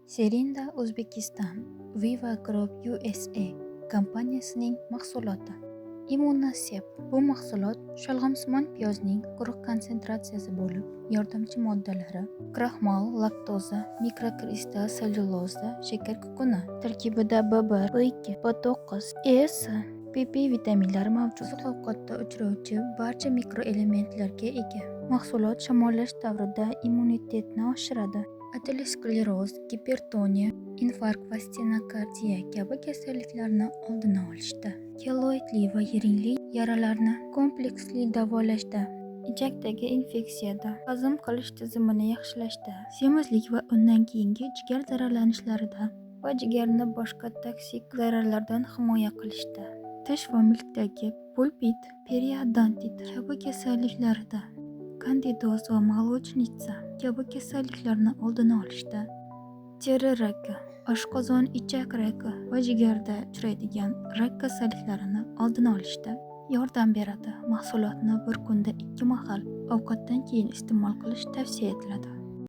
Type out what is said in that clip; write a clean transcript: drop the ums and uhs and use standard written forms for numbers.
Serinda Uzbekistan Viva Group USA kompaniyasining mahsuloti. Immunosep bu mahsulot sholg'omsimon piyozning quruq konsentratsiyasi bo'lib, yordamchi moddalari: kraxmal, laktoza, mikrokristal sellyuloza, shakar kukuni. Tarkibida B1, B2, B9, E, C, PP vitaminlari mavjud. Oziq-ovqatda uchrovchi barcha mikroelementlarga ega. Mahsulot shamollash davrida immunitetni oshiradi. Ateroskleroz, gipertoniya, infarkt va stenokardiya kabi kasalliklarni oldini olishda, keloidli va yiringli yaralarni kompleksli davolashda, ichakdagi infeksiyada, hazm qilish tizimini yaxshilashda, semizlik va undan keyingi jigar zararlanishlarida va jigarni boshqa toksik zararlardan himoya qilishda, tish va milkdagi pulpit, periodontit kabi kasalliklarida, kandidoz va молочница kabi kasalliklarni oldini olishda, teri raki, oshqozon ichak raki va jigarda uchraydigan rak kasalliklarini oldini olishda yordam beradi. Mahsulotni bir kunda 2 mahal ovqatdan keyin iste'mol qilish tavsiya etiladi.